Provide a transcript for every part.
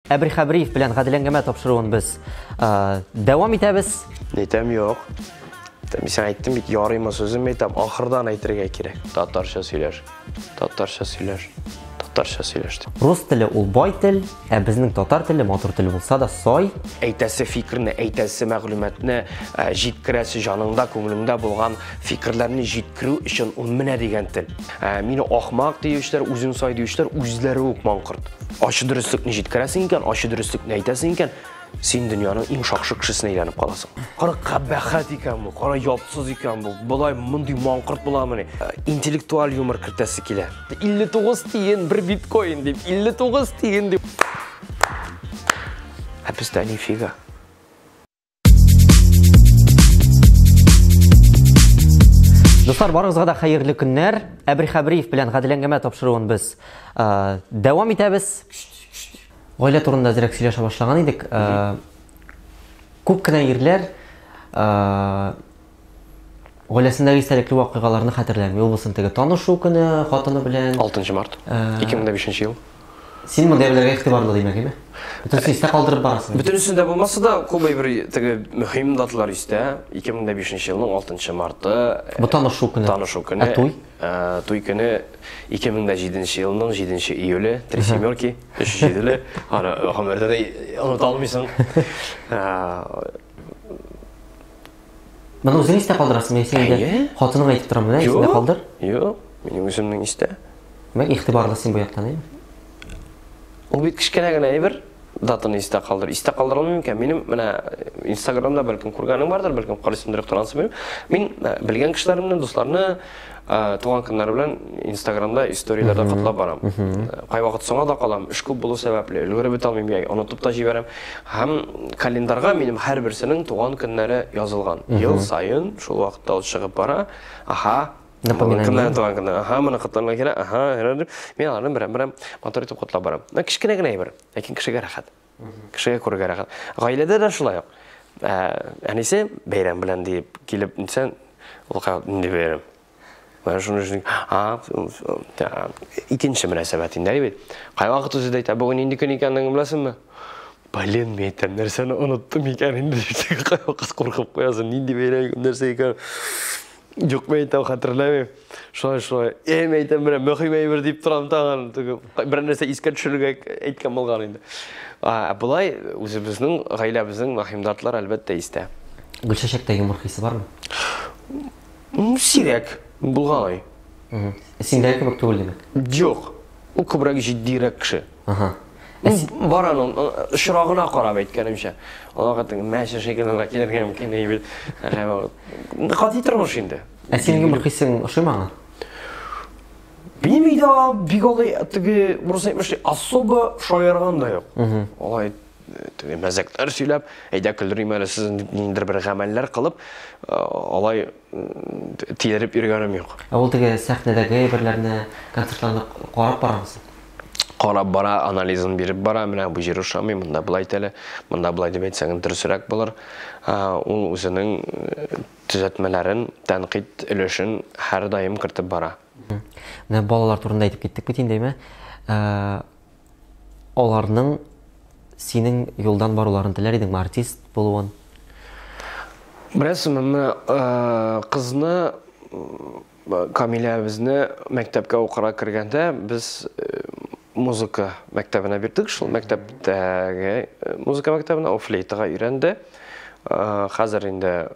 Әбри Хәбриев белән гадел әңгәмә тапшыруын без дәвам итәбез. Әйтәм, юк. Мин сиңа әйттем бит, ярыймы сүзен әйтәм, ахырдан әйтергә кирәк. Татарча сөйләш. Татарча сөйләш. Татарча сөйләш дип. Рус теле ул бай тел, ә безнең татар теле матур тел булса да сай. Әйтәсе фикерне, әйтәсе мәгълүматны җиткерәсе, җаныңда, күңелеңдә булган фикерләрне җиткерү өчен ул менә дигән тел. Мине ахмак диючеләр, үзең сай диючеләр үзләре үк маңкорт. Ачы дөреслекне җиткерәсең икән, ачы дөреслекне әйтәсең икән, син дөньяның иң шакшы кешесенә әйләнеп каласың. Кара кабахәт икән бу, кара ятсыз икән бу. Болай мондый маңкорт буламыни? Интеллектуаль юмор кертәсе килә. 59 тиен бер биткоин дип, 59 тиен дип. Ә бездә нифига. Дуслар, барыгызга да хәерле көннәр. Әбри Хәбриев белән гадел әңгәмә тапшыруын без дәвам итәбез. Гаилә турында әзрәк сөйләшә башлаган идек. Күп кенә ирләр гаиләсендәге истәлекле вакыйгаларны хәтерләми. Ул булсын теге танышу көне хатыны белән. 6 март 2005 ел. Син мондый әйберләргә игътибарлы димәк, әйме? Бөтенесен истә калдырып барасың. Бөтенесендә булмаса да, күп әйбер теге мөһим даталар истә. 2005 елның 6 марты. Бу танышу көне. Танышу көне. Ә туй? Туй көне 2007 елның 7 июле, три семерки, өч җиделе. Аны гомердә дә оныта алмыйсың. Моны үзең истә калдырасың, яисә инде хатының әйтеп тора, менә исеңдә калдыр. Юк, минем үземнең истә. Димәк, игътибарлы син бу яктан, әйеме? Ул бит кечкенә генә әйбер, датаны истә калдыр. Истә калдыра алмыйм икән. Минем менә Инстаграмда бәлкем күргәнең бардыр, бәлкем карыйсыңдыр, торгансың белмим. Мин белгән кешеләремне, дусларны туган көннәре белән Инстаграмда историяләрдә котлап барам. Кайвакыт соңа да калам, эш күп булу сәбәпле, өлгереп бетә алмыйм, я онытып та җибәрәм. Һәм календарьга минем һәрберсенең туган көннәре язылган. Ел саен шул вакытта ул чыгып бара. Аһа, Напоминание. Туган көнне, аһа, моны котларга кирәк, аһа, дип, мин аларны берәм-берәм матур итеп котлап барам. Кечкенә генә әйбер, ләкин кешегә рәхәт. Кешегә күрергә рәхәт. Гаиләдә дә шулай ук. Әнисе бәйрәм белән диеп килеп нитсәң, ул нинди бәйрәм? Менә шуны өчен, икенче мөнәсәбәт инде, әйе бит. Кайвакыт үзе дә әйтә, бүген нинди көн икәнлеген беләсеңме? Блин, мин әйтәм, нәрсәне оныттым икән инде дип, кайвакыт куркып куясың, нинди бәйрәм, нәрсә икән. Юк, мин әйтәм, хәтерләмим. Шулай, шулай. Э, мин әйтәм, менә мөһим әйбер дип торам тагын. Теге бер нәрсә искә төшерергә әйткән булган инде. А, болай үзебезнең гаиләбезнең мөһим датлар әлбәттә истә. Гөлчәчәктә юмор хисе бармы? Сирәк булгалый. Синдәге кебек түгел димәк. Юк. Ул күбрәк җитдирәк кеше. Ага. Бар аның очрагына карап әйткәнемчә. Аларга теге мәче шикелле килергә мөмкин бит. Гади тормыш инде. Ә синең юмор хисең ошыймы аңа? Минем өйдә бик алай теге урыс әйтмешли особо шаярган да юк. Алай теге мәзәкләр сөйләп, әйдә көлдерим әле сезне дип ниндидер бер гамәлләр кылып, алай тилереп йөргәнем юк. Ә ул теге сәхнәдәге әйберләрне, концертларны карап барамы соң? Карап бара, анализын биреп бара, менә бу җир ошамый, монда болай әйт әле, монда болай дип әйтсәң дөресрәк булыр. Ул үзенең төзәтмәләрен, тәнкыйть өлешен һәрдаим кертеп бара. Менә балалар турында әйтеп киттек бит инде, әйме? Аларның синең юлдан баруларын теләр идеңме, артист булуын? Беләсеңме, менә кызны Камиләбезне мәктәпкә укырга кергәндә без музыка мәктәбенә бирдек. Шул мәктәптәге музыка мәктәбенә ул флейтага өйрәнде. Хәзер инде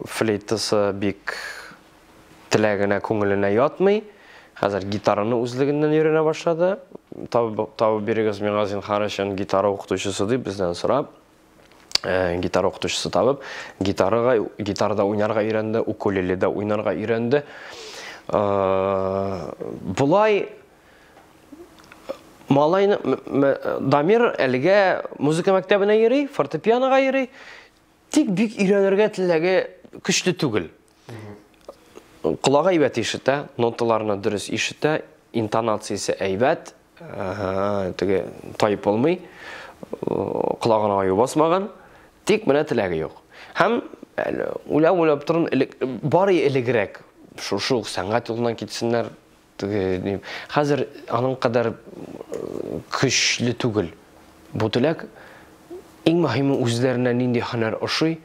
флейтасы бик теләгенә, күңеленә ятмый. Хәзер гитараны үзлегеннән өйрәнә башлады. Табып бирегез миңа зинһар өчен гитара укытучысы дип бездән сорап. Гитара укытучысы табып, гитарага, гитарада уйнарга өйрәнде, укулеледа уйнарга өйрәнде. Болай малайны Дамир әлегә музыка мәктәбенә йөри, фортепианога йөри, тик бик өйрәнергә теләге көчле түгел. Колагы әйбәт ишетә, ноталарны дөрес ишетә, интонациясе әйбәт, теге тайып булмый, колагына аю басмаган, тик менә теләге юк. Һәм уйлап-уйлап торын, бары элегрәк шушы ук сәнгать юлыннан китсеннәр, теге, хәзер аның кадәр көчле түгел. Бу теләк иң мөһиме үзләренә нинди һөнәр ошый,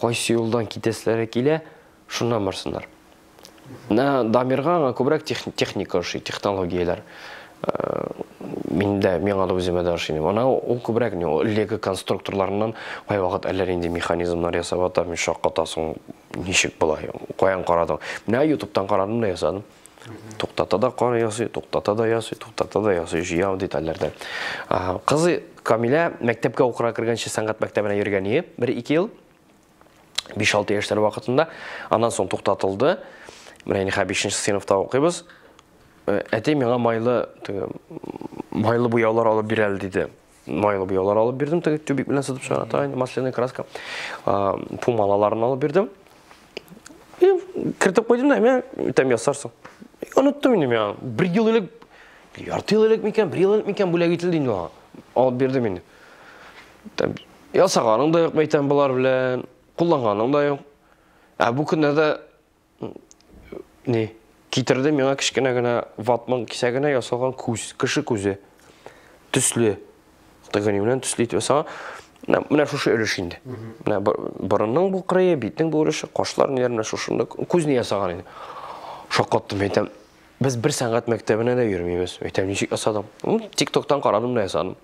кайсы юлдан китәселәре килә, шуннан барсыннар. Менә Дамирга аңа күбрәк техника ошый, технологияләр. Мин дә, миңа да үземә дә ошый. Ана ул күбрәк не, Лего конструкторларыннан кайвакыт әллә нинди механизмнар ясап ата, мин шаккатасың, ничек болай, каян карадың? Менә YouTube'тан карадым да ясадым. Туктата да кар ясый, туктата да ясый, туктата да ясый, җыя детальләрдән. Кызы Камилә мәктәпкә укырга кергәнче сәнгать мәктәбенә йөргән иде, бер-ике ел. 5-6 яшьләр вакытында. Аннан соң туктатылды. Менә инде 5 сыйныфта укыйбыз. Әти миңа майлы, теге, майлы буяулар алып бир әле диде. Майлы буяулар алып бирдем, теге тюбик белән сытып чыгара торган масляная краска. Пумалаларын алып бирдем. И кертеп куйдым да, мин әйтәм, ясарсың. Оныттым инде мин. Бер ел элек, ярты ел элек микән, бер ел элек микән бүләк ителде инде аңа. Алып бирдем инде. Ясаганың да юк, әйтәм, болар белән, кулланганың да юк. Ә бу көннәрдә ни китерде миңа кечкенә генә ватман кисәгенә ясалган күз, кеше күзе. Төсле. Теге белән төсле итеп ясаган. Менә шушы өлеш инде. Менә борынның бу кырые, битнең бу өлеше, кашлар ниләр менә шушында күзне ясаган инде. Шаккаттым, әйтәм. Без бер сәнгать мәктәбенә дә йөрмибез. Әйтәм, ничек ясадың? ТикТоктан карадым да ясадым.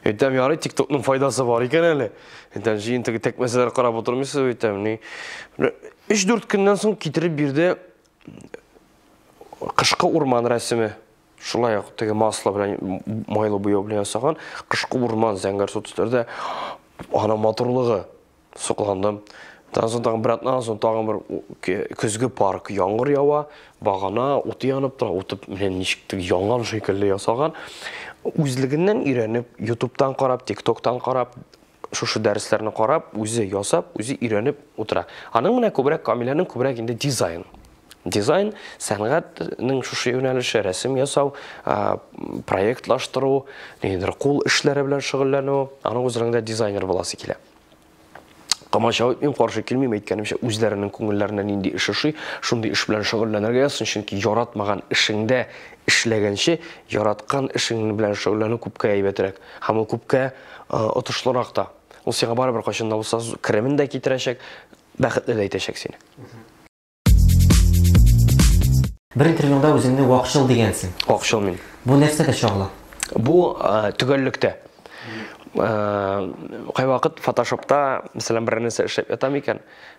Әйтәм, ярый, ТикТокның файдасы бар икән әле. Әйтәм, җыен теге тәкмәсәләр карап утырмыйсыз, әйтәм, ни. 3-4 көннән соң китереп бирде кышкы урман рәсеме. Шулай ук теге масло белән, майлы буяу белән ясаган кышкы урман зәңгәр су төсләрдә. Аның матурлыгы. Сокландым. Тагын соң тагын бер атнадан соң тагын бер көзге парк, яңгыр ява, багана, уты янып тора, уты менә ничек теге янган шикелле ясалган. Үзлегеннән өйрәнеп, YouTube'тан карап, TikTok'тан карап, шушы дәресләрне карап, үзе ясап, үзе өйрәнеп утыра. Аның менә күбрәк Камиләнең күбрәк инде дизайн. Дизайн, сәнгатьнең шушы юнәлеше, рәсем ясау, проектлаштыру, ниндидер кул эшләре белән шөгыльләнү, аның үзенең дә дизайнер буласы килә. Комачау итмим, каршы килмим, әйткәнемчә, үзләренең күңелләренә нинди эш ошый, шундый эш белән шөгыльләнергә язсын, чөнки яратмаган эшеңдә эшләгәнче, яраткан эшең белән шөгыльләнү күпкә әйбәтрәк һәм ул күпкә отышлырак та. Ул сиңа барыбер кайчан да булса керемен дә китерәчәк, бәхетле дә итәчәк сине. Бер интервьюңда үзеңне вакчыл дигәнсең. Вакчыл мин. Бу нәрсәдә чагыла? Бу төгәллектә. Кайвакыт фотошопта, мәсәлән, бер нәрсә эшләп ятам икән,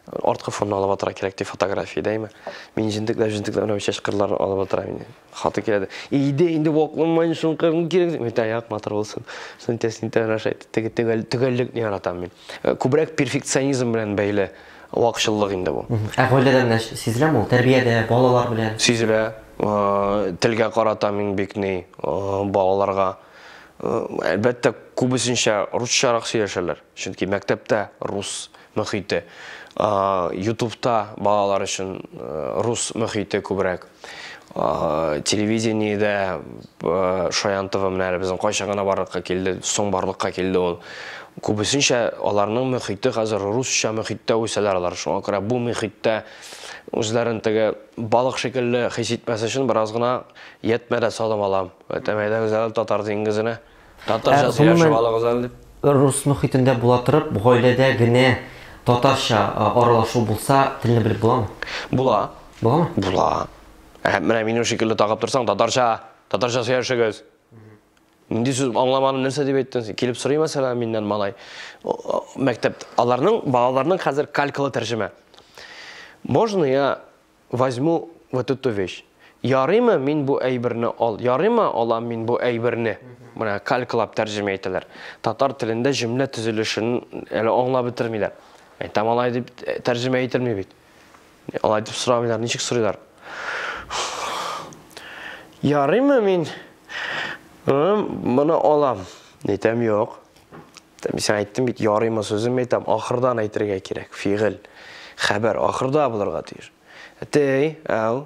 арткы фонны алып атырга кирәк ди фотографиядә, әйме. Мин җентекләп, җентекләп менә чәч кырларын алып атырам инде. Хаты килә. Иде инде вакланмай шул кырын кирәк. Мин аяк матур булсын. Шуны тәсен тә теге төгәллекне яратам мин. Күбрәк перфекционизм белән бәйле вакчыллык инде бу. Ә гаиләдә менә сизеләме ул? Тәрбиядә, балалар белән? Сизелә. Телгә карата мин бик ни, балаларга әлбәттә күбесенчә русчарак сөйләшәләр. Чөнки мәктәптә рус мөхите, YouTube'та балалар өчен рус мөхите күбрәк. Телевидениедә Шаян ТВ менә әле безнең кайчан гына барлыкка килде, соң барлыкка килде ул. Күбесенчә аларның мөхите хәзер русча мөхиттә үсәләр алар. Шуңа күрә бу мөхиттә үзләрен теге балык шикелле хис итмәс өчен бераз гына ятмә дә салым алам. Әйтәм, әйдәгез әле татар диңгезенә. Татарча сөйләшеп алыгыз әле дип. Рус мөхитендә була торып, гаиләдә генә татарча аралашу булса, телне белеп буламы? Була. Буламы? Була. Менә минем шикелле тагып торсаң, татарча, татарча сөйләшегез. Нинди сүз аңламадым, нәрсә дип әйттең син? Килеп сорый мәсәлән миннән малай. Мәктәп, аларның, балаларның хәзер калькалы тәрҗемә. Можно я возьму вот эту вещь? Ярыймы мин бу әйберне ал? Ярыймы алам мин бу әйберне? Менә калькалап тәрҗемә итәләр. Татар телендә җөмлә төзелешен әле аңлап бетермиләр. Әйтәм, алай дип тәрҗемә ителми бит. Алай дип сорамыйлар, ничек сорыйлар? Ярыймы мин моны алам? Әйтәм, юк. Мин сиңа әйттем бит, ярыймы сүзен әйтәм, ахырдан әйтергә кирәк. Фигыль, хәбәр ахырда булырга тиеш. Әтей, әу,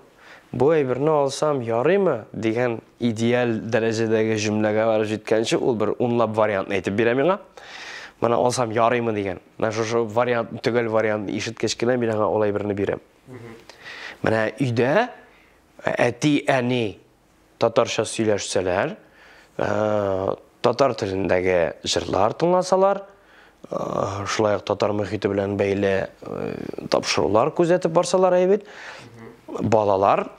бу әйберне алсам ярыймы дигән идеаль дәрәҗәдәге җөмләгә барып җиткәнче, ул бер унлап вариантны әйтеп бирә миңа. Моны алсам ярыймы дигән. Менә шушы вариант, төгәл вариантны ишеткәч кенә мин аңа ул әйберне бирәм. Менә өйдә әти, әни татарча сөйләшсәләр, Татар телендәге җырлар тыңласалар, шулай ук татар мөхите белән бәйле тапшырулар күзәтеп барсалар әйбәт, балалар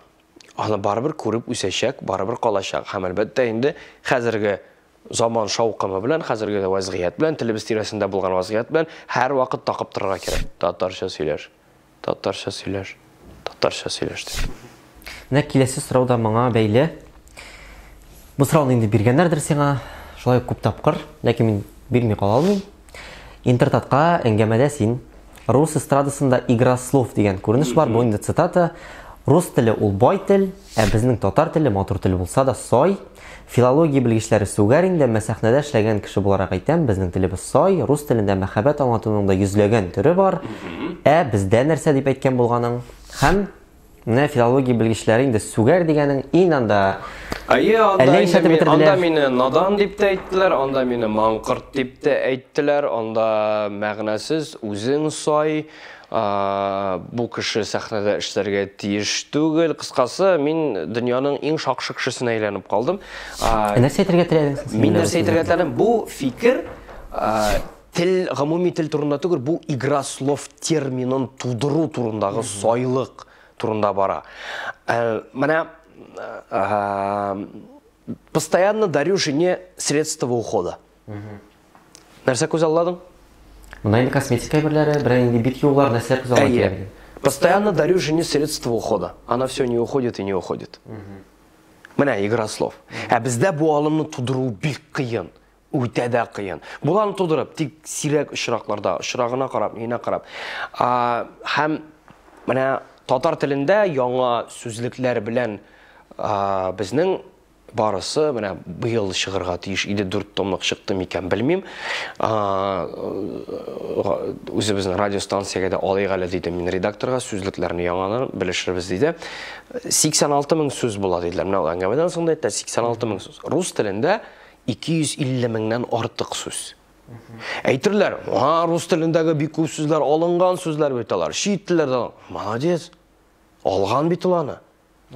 аны барыбер күреп үсәчәк, барыбер калачак. Һәм әлбәттә инде хәзерге заман шаукымы белән, хәзерге вазгыять белән, телебез тирәсендә булган вазгыять белән һәрвакыт такып торырга кирәк. Татарча сөйләш. Татарча сөйләш, татарча сөйләш дип. Менә киләсе сорау да моңа бәйле. Бу сорауны инде биргәннәрдер сиңа, шулай ук күп тапкыр, ләкин мин бирми кала алмыйм. Интертатка әңгәмәдә син рус эстрадасында игра слов дигән күренеш бар, бу инде цитата. Рус теле ул бай тел, ә безнең татар теле матур тел булса да сай. Филология белгечләре сүгәр инде, әмма сәхнәдә эшләгән кеше буларак әйтәм, безнең телебез сай, рус телендә мәхәббәт аңлатуның да йөзләгән төре бар. Ә бездә нәрсә дип әйткән булганың? Һәм менә филология белгечләре инде сүгәр дигәнең ин анда. Әйе, анда инде мин, анда мине надан дип тә әйттеләр, анда мине маңкырт дип тә әйттеләр, анда мәгънәсез, үзең сай, бу кеше сәхнәдә эшләргә тиеш түгел. Кыскасы, мин дөньяның иң шакшы кешесенә әйләнеп калдым. Ә нәрсә әйтергә теләдең соң? Мин нәрсә әйтергә теләдем? Бу фикер тел, гомуми тел турында түгел, бу игра слов терминын тудыру турындагы сайлык турында бара. Менә постоянно дарю жене средства ухода. Нәрсә күз алдың? Монда инде косметика әйберләре, берәр инде бит юллар, нәрсәләр күз алдына килә бит. Постоянно дарю жене средства ухода. Она все не уходит и не уходит. Менә игра слов. Ә бездә бу алымны тудыру бик кыен. Үтә дә кыен. Буланы тудырып, тик сирәк очракларда, очрагына карап, ниенә карап. Һәм менә татар телендә яңа сүзлекләр белән безнең барысы менә быел чыгарга тиеш иде, 4 томлык чыкты микән, белмим. Үзебезнең радиостанциягә дә алыйк әле дидем мин редакторга, сүзлекләрне яңаны белешербез диде. 86 мең сүз була диделәр. Менә ул әңгәмәдән соң да әйтте, 86 мең сүз. Рус телендә 250 меңнән артык сүз. Әйтерләр, "А, рус телендәге бик күп сүзләр алынган сүзләр бит алар, чит телләрдән." Молодец. Алган бит ул аны.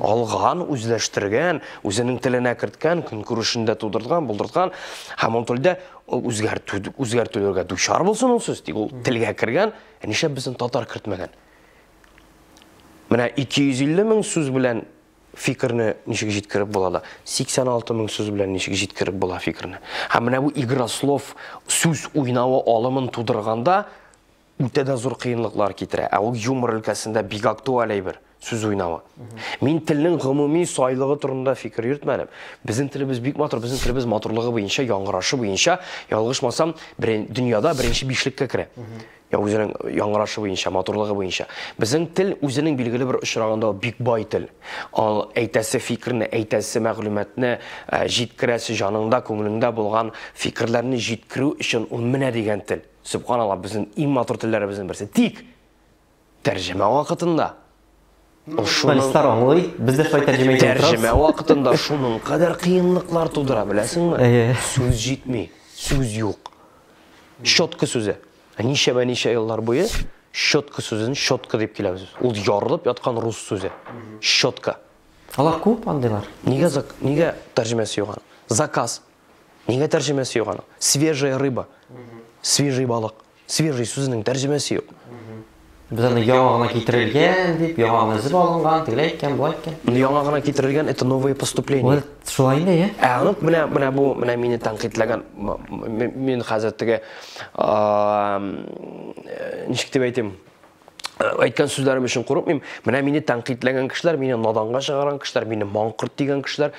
Алган, үзләштергән, үзенең теленә керткән, көнкүрешендә тудырган, булдырган һәм ул телдә үзгәртү, үзгәртүләргә дучар булсын ул сүз, тик ул телгә кергән, ә нишләп безнең татар кертмәгән? Менә 250 мең сүз белән фикерне ничек җиткереп була да, 86 мең сүз белән ничек җиткереп була фикерне. Һәм менә бу игра слов, сүз уйнавы алымын тудырганда үтә дә зур кыенлыклар китерә. Ә ул юмор өлкәсендә бик актуаль әйбер, сүз уйнавы. Мин телнең гомуми сайлыгы турында фикер йөртмәдем. Безнең телебез бик матур, безнең телебез матурлыгы буенча, яңгырашы буенча, ялгышмасам, дөньяда беренче бишлеккә керә. Я үзенең яңгырашы буенча, матурлыгы буенча. Безнең тел үзенең билгеле бер очрагында бик бай тел. Ал әйтәсе фикерне, әйтәсе мәгълүматны җиткерәсе җаныңда, күңелеңдә булган фикерләрне җиткерү өчен ул менә дигән тел. Сөбханалла, безнең иң матур телләребезнең берсе. Тик тәрҗемә вакытында ул журналистлар аңлый, без дә шулай тәрҗемә итеп утырабыз. Тәрҗемә вакытында шуның кадәр кыенлыклар тудыра, беләсеңме? Сүз җитми, сүз юк. Щетка сүзе. Ничәмә ничә еллар буе щетка сүзен щетка дип киләбез. Ул ярылып яткан рус сүзе. Щетка. Алар күп андыйлар. Нигә нигә тәрҗемәсе юк аның? Заказ. Нигә тәрҗемәсе юк аның? Свежая рыба. Свежий балык. Свежий сүзенең тәрҗемәсе юк. Без аны яңа гына китерелгән дип, яңа гына өзеп алынган, тегеләй иткән, болай иткән. Яңа гына китерелгән это новое поступление. Вот шулай инде, ә? Ә аны менә менә бу менә мине тәнкыйтьләгән мин хәзер теге ничек дип әйтим? Әйткән сүзләрем өчен курыкмыйм. Менә мине тәнкыйтьләгән кешеләр, мине наданга чыгарган кешеләр, мине маңкырт дигән кешеләр,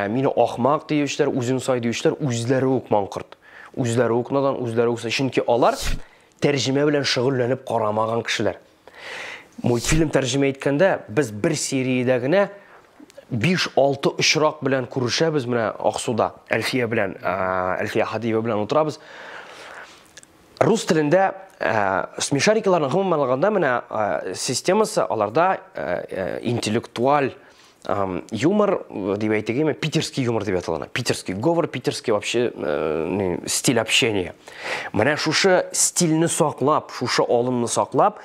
мине ахмак диючеләр, үзең сай диючеләр үзләре үк маңкырт. Үзләре үк надан, үзләре үк сай. Чөнки алар тәрҗемә белән шөгыльләнеп карамаган кешеләр. Мультфильм тәрҗемә иткәндә без бер сериядә генә 5-6 очрак белән күрешәбез менә Аксуда. Әлфия белән, Әлфия Һадиева белән утырабыз. Рус телендә смешарикаларның гомумән алганда менә системасы аларда интеллектуаль юмор дип әйтегеме, питерский юмор дип аталана. Питерский говор, питерский вообще стиль общения. Менә шушы стильне саклап, шушы алымны саклап,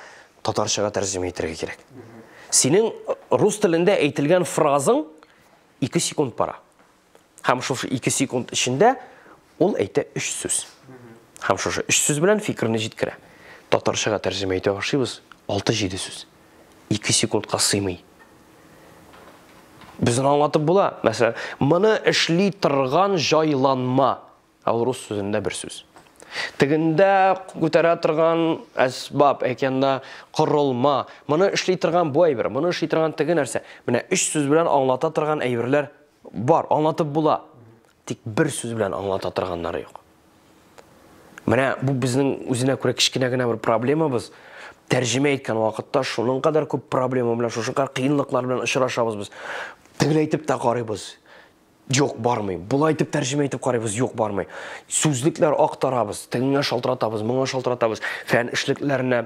татарчага тәрҗемә итәргә кирәк. Синең рус телендә әйтелгән фразың 2 секунд бара. Һәм шушы 2 секунд эчендә Ул әйтә өч сүз. Һәм шушы өч сүз белән фикерне җиткерә. Татарчага тәрҗемә итә башлыйбыз, 6-7 сүз. 2 секундка сыймый. Безне аңлатып була. Мәсәлән, моны эшли торган җайланма. Ә ул рус сүзендә бер сүз. Тегендә күтәрә торган әсбап, әйткәндә корылма, моны эшли торган бу әйбер, моны эшли торган теге нәрсә. Менә өч сүз белән аңлата торган әйберләр бар, аңлатып була. Тик бер сүз белән аңлата торганнары юк. Менә бу безнең үзенә күрә кечкенә генә бер проблемабыз. Тәрҗемә иткән вакытта шуның кадәр күп проблема белән, шушы кадәр кыенлыклар белән очрашабыз без. Тегеләй итеп тә карыйбыз. Юк, бармый. Болай итеп тәрҗемә итеп карыйбыз, юк, бармый. Сүзлекләр актарабыз, тегеңә шалтыратабыз, моңа шалтыратабыз. Фән эшлекләренә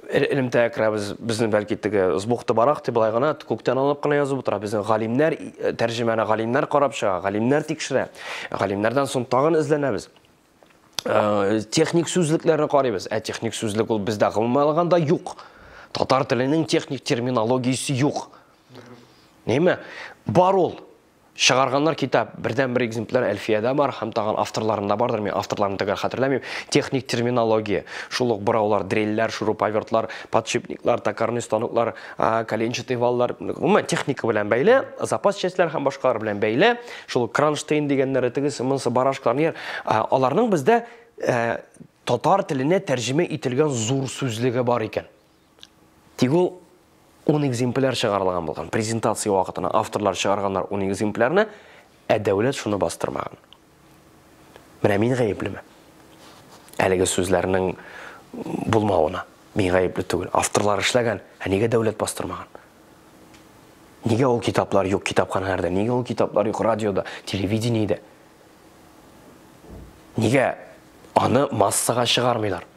элемтәгә керәбез. Безне бәлки теге с бухты-барахты болай гына күктән алып кына язып утыра. Безнең галимнәр тәрҗемәне галимнәр карап чыга, галимнәр тикшерә. Галимнәрдән соң тагын эзләнәбез. Техник сүзлекләрне карыйбыз. Ә техник сүзлек ул бездә гомумән алганда юк. Татар теленең техник терминологиясе юк. Ниме? Бар ул. Чыгарганнар китап, бердән-бер экземпляр Әлфиядә бар һәм тагын авторларында бардыр, мин авторларын төгәл хәтерләмим. Техник терминология, шул ук бораулар, дрельләр, шуруповертлар, подшипниклар, токарный станоклар, коленчатый валлар, гомумән техника белән бәйле, запас частьләр һәм башкалар белән бәйле, шул ук кронштейн дигәннәре, тегесе, монысы, барашкалар, ниләр, аларның бездә татар теленә тәрҗемә ителгән зур сүзлеге бар икән. Тик ул 10 экземпляр чыгарылган булган. Презентация вакытына авторлар чыгарганнар 10 экземплярны, ә дәүләт шуны бастырмаган. Менә мин гаеплеме? Әлеге сүзләрнең булмавына мин гаепле түгел. Авторлар эшләгән, ә нигә дәүләт бастырмаган? Нигә ул китаплар юк китапханәләрдә? Нигә ул китаплар юк радиода, телевидениедә? Нигә аны массага чыгармыйлар?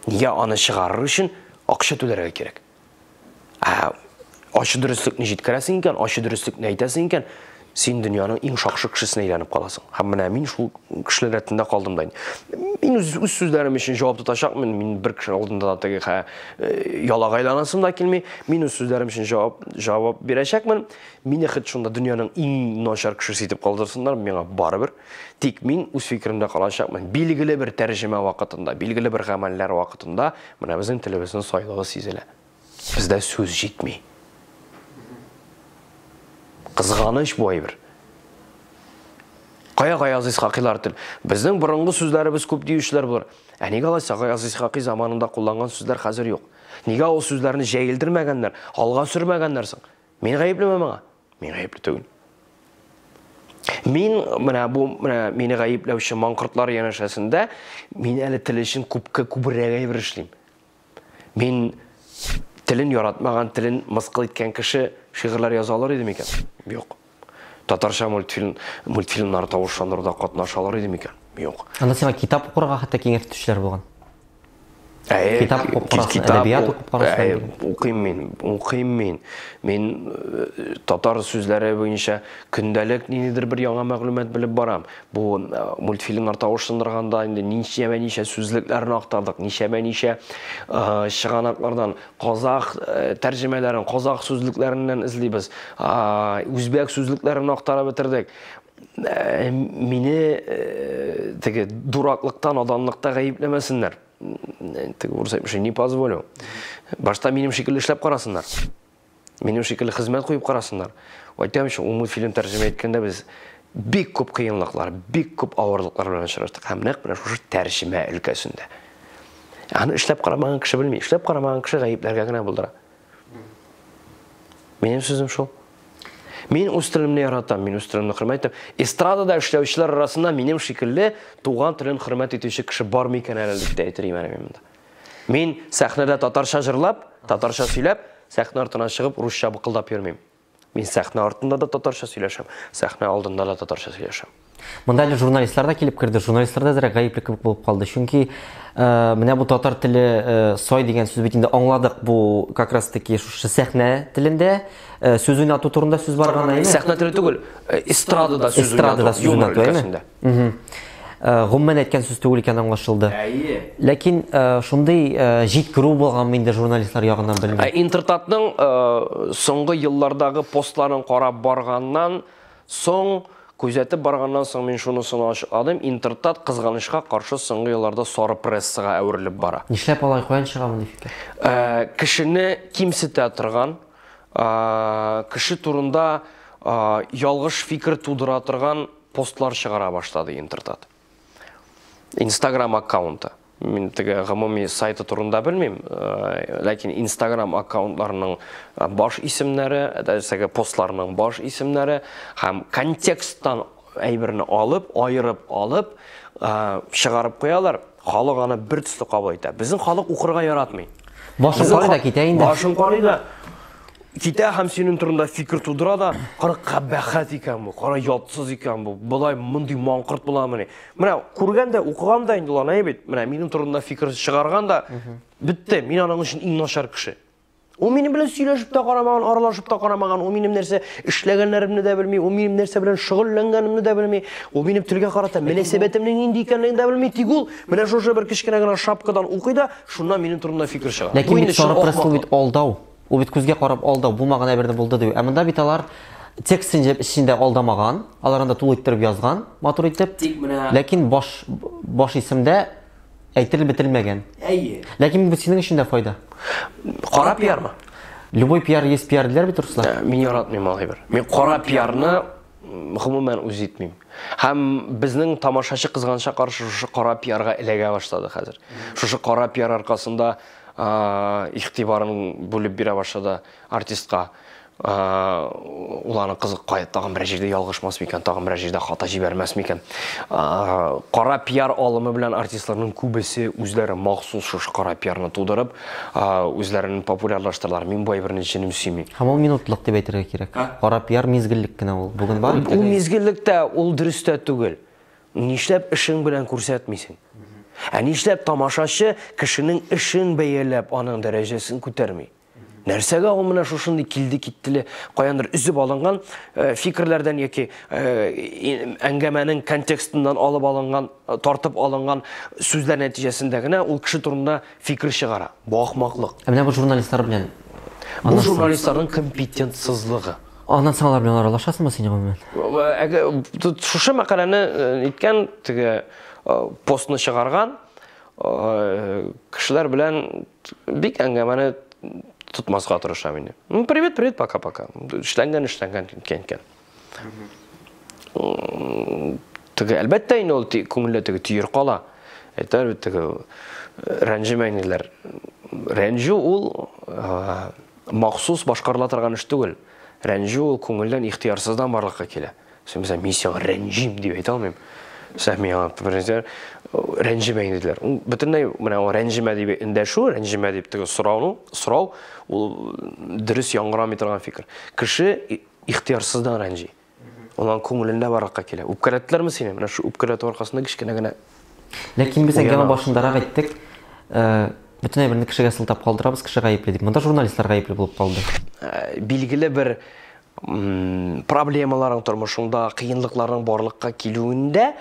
Нигә аны чыгарыр өчен акча түләргә кирәк? Ә ачы дөреслекне җиткерәсең икән, ачы дөреслекне әйтәсең икән, син дөньяның иң шакшы кешесенә әйләнеп каласың. Һәм менә мин шул кешеләр рәтендә калдым да инде. Мин үз, үз сүзләрем өчен җавап тотачакмын. Мин бер кеше алдында да теге хә, ялагайланасым да килми. Мин үз сүзләрем өчен җавап, җавап бирәчәкмен. Мине хет шунда дөньяның иң начар кешесе итеп калдырсыннар, миңа барыбер. Тик мин үз фикеремдә калачакмын. Билгеле бер тәрҗемә вакытында, билгеле бер гамәлләр вакытында менә безнең телебезнең сайлыгы сизелә. Бездә сүз җитми. Кызганыч бу әйбер. Кая Гаяз Исхакыйлар тел? Безнең борынгы сүзләребез күп диючеләр булыр. Ә нигә алайса Гаяз Исхакый заманында кулланган сүзләр хәзер юк? Нигә ул сүзләрне җәелдермәгәннәр, алга сөрмәгәннәр соң? Мин гаеплеме моңа? Мин гаепле түгел. Мин менә бу менә мине гаепләүче маңкортлар янәшәсендә мин әле тел өчен күпкә күбрәк әйбер эшлим. Мин телен яратмаган, телен мыскыл иткән кеше шигырьләр яза алыр иде микән? Юк. Татарча мультфильм, мультфильмнар тавышландыруда катнаша алыр иде микән? Юк. Анда сиңа китап укырга хәтта киңәш итүчеләр булган. Китап укып карасын, әдәбият укып карасын. Укыйм мин, укыйм мин. Мин татар сүзләре буенча көндәлек ниндидер бер яңа мәгълүмат белеп барам. Бу мультфильмнар тавышландырганда инде ничәмә-ничә сүзлекләрне актардык, ничәмә-ничә чыганаклардан казах тәрҗемәләрен, казах сүзлекләреннән эзлибез, үзбәк сүзлекләрен актарып бетердек. Мине теге дураклыкта, наданлыкта гаепләмәсеннәр. Теге урыс әйтмешли, не позволю. Башта минем шикелле эшләп карасыннар. Минем шикелле хезмәт куеп карасыннар. Әйтәм ич, ул мультфильм тәрҗемә иткәндә без бик күп кыенлыклар, бик күп авырлыклар белән очраштык. Һәм нәкъ менә шушы тәрҗемә өлкәсендә. Аны эшләп карамаган кеше белми. Эшләп карамаган кеше гаепләргә генә булдыра. Минем сүзем шул. Мин үз телемне яратам, мин үз телемне хөрмәт итәм. Эстрадада эшләүчеләр арасында минем шикелле туган телен хөрмәт итүче кеше бар микән әле дип тә әйтер идем әле мин монда. Мин сәхнәдә татарча җырлап, татарча сөйләп, сәхнә артына чыгып русча быкылдап йөрмим. Мин сәхнә артында да татарча сөйләшәм, сәхнә алдында да татарча сөйләшәм. Монда әле журналистлар да килеп керде. Журналистлар да әзрәк гаепле кебек булып калды. Чөнки менә бу татар теле сай дигән сүз бит инде аңладык, бу как раз таки шушы сәхнә телендә сүз уйнату турында сүз барган, әйеме? Сәхнә теле түгел, эстрадада сүз уйнату, юмор өлкәсендә. Гомумән әйткән сүз түгел икән аңлашылды. Әйе. Ләкин шундый җиткерү булганмы инде журналистлар ягыннан белмим. Интертатның соңгы еллардагы постларын карап барганнан соң. Күзәтеп барганнан соң мин шунысын ачыкладым, Интертат, кызганычка каршы, соңгы елларда сары прессага әверелеп бара. Нишләп алай, каян чыга мондый фикер? Кешене кимсетә торган, кеше турында ялгыш фикер тудыра торган постлар чыгара башлады Интертат. Инстаграм аккаунты. Мин теге гомуми сайты турында белмим, ләкин Инстаграм аккаунтларының баш исемнәре, дәрсәге постларының баш исемнәре һәм контексттан әйберне алып, аерып алып, чыгарып куялар. Халык аны бер төсле кабул итә. Безнең халык укырга яратмый. Башын карый да китә инде. Башын карый да китә һәм синең турында фикер тудыра да, кара кабахәт икән бу, кара ятсыз икән бу, болай мондый маңкырт буламыни? Менә күргән дә, укыган да инде ул аны, бит. Менә минем турында фикер чыгарган да, бетте. Мин аның өчен иң начар кеше. Ул минем белән сөйләшеп тә карамаган, аралашып та карамаган, ул минем нәрсә эшләгәннәремне дә белми, ул минем нәрсә белән шөгыльләнгәнемне дә белми, ул минем телгә карата мөнәсәбәтемнең нинди икәнлеген дә белми, тик ул менә шушы бер кечкенә генә шапкадан укый да, шуннан минем турында фикер чыгара. Ләкин бит сары пресс ул бит алдау. Ул бит күзгә карап алдау, булмаган әйберне булды дию. Ә монда бит алар текст эчендә алдамаган, алар анда тулы иттереп язган, матур итеп. Тик менә Ләкин баш баш исемдә әйтелеп бетерелмәгән. Әйе. Ләкин бу синең өчен дә файда. Кара пиармы? Любой пиар есть пиар диләр бит руслар. Мин яратмыйм ул әйбер. Мин кара пиарны гомумән үз итмим. Һәм безнең тамашачы кызганычка каршы шушы кара пиарга эләгә башлады хәзер. Шушы кара пиар аркасында игътибарын бүлеп бирә башлады артистка. Ул аны кызык кая тагын берәр җирдә ялгышмас микән, тагын берәр җирдә хата җибәрмәс микән. Кара пиар алымы белән артистларның күбесе үзләре махсус шушы кара пиарны тудырып, үзләрен популярлаштыралар. Мин бу әйберне җенем сөйми. Һәм ул минутлык дип әйтергә кирәк. Кара пиар мизгеллек кенә ул. Бүген бар. Ул мизгеллек тә, ул дөрес тә түгел. Нишләп эшең белән күрсәтмисең? Ә нишләп тамашачы кешенең эшен бәяләп, аның дәрәҗәсен күтәрми? Нәрсәгә ул менә шушындый килде-киттеле, каяндыр өзеп алынган фикерләрдән яки әңгәмәнең контекстыннан алып алынган, тартып алынган сүзләр нәтиҗәсендә генә ул кеше турында фикер чыгара. Бу ахмаклык. Ә менә бу журналистлар белән Бу журналистларның компетентсызлыгы. Аннан соң алар белән аралашасыңмы син гомумән? Шушы мәкаләне иткән, теге постны чыгарган кешеләр белән бик әңгәмәне тотмаска тырышам инде. Привет, привет, пока-пока. Эшләнгән, эшләнгән, иткән, иткән. Теге, әлбәттә инде ул күңелдә теге төер кала. Әйтәләр бит теге рәнҗемә инделәр. Рәнҗү ул махсус башкарыла торган эш түгел. Рәнҗү ул күңелдән ихтыярсыздан барлыкка килә. Син мәсәлән, мин сиңа рәнҗим дип әйтә алмыйм. Сән миңа беренче рәнҗемә инде диләр. Ул бөтенләй менә ул рәнҗемә дип эндәшү, рәнҗемә дип теге сорауны, сорау ул дөрес яңгырамый торган фикер. Кеше ихтыярсыздан рәнҗи. Аның күңелендә барлыкка килә. Үпкәләттеләрме сине? Менә шу үпкәләтү аркасында кечкенә генә. Ләкин без әңгәмә башындарак әйттек, бөтен әйберне кешегә сылтап калдырабыз, кеше гаепле дип. Монда журналистлар гаепле булып калды. Билгеле бер проблемаларың тормышыңда, кыенлыкларның барлыкка килүендә